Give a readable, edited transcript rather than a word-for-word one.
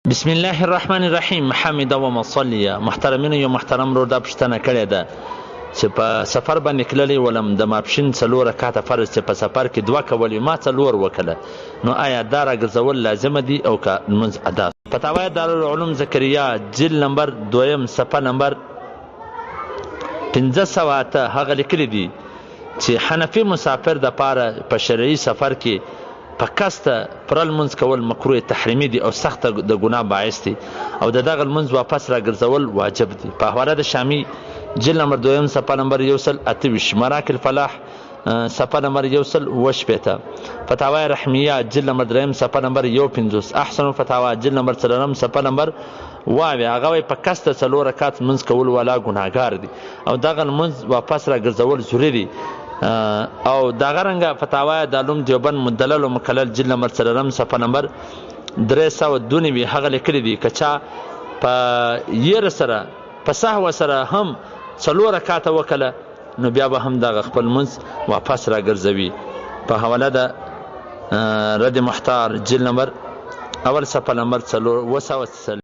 بسم الله الرحمن الرحیم حمد و مصلیه. محترمینو، یو محترم ورور دا پوښتنه کړې ده چې په سفر باندې تللی ولم، د ماپښین څلور رکعته فرض چې په سفر کې دوه کول، ما څلور وکړه، نو آیا دا راګرځول لازمه دي او که لمونځ ادا؟ فتاوی دارالعلوم زکریا، جلد نمبر دویم، صفحه نمبر 508، هغه لیکلي دي چې حنفي مسافر د پاره په شرعي سفر کې په قصده پوره لمونځ کول مکروه تحریمي دي او سخته د ګناه باعث دي او د دغه لمونځ واپس راګرځول واجب دي. په حواله د شامی، جلد نمبر دویم، صفحه نمبر 128، مراک الفلاح، صفحه نمبر 167، فتاوی رحمیه، جلد نمبر دریم، صفحه نمبر 51، احسن الفتاوا، جلد نمبر څلورم، صفحه نمبر واوی، هغه وایي په قصده څلور رکعت لمونځ کول والا ګناهګار دي او دغه لمونځ واپس راګرځول ضروري دي. او دغه رنګه فتاوی د علوم دیوبند، مدلل او مکلل، جلد نمبر څلورم، صفحه نمبر 392، هغه لیکلي دي که چا په یره سره، په سهوه سره هم څلور رکعته وکړه، نو بیا به هم دغه خپل لمونځ واپس راګرځوي. په حواله د رد محتار، جلد نمبر اول، صفحه نمبر 440.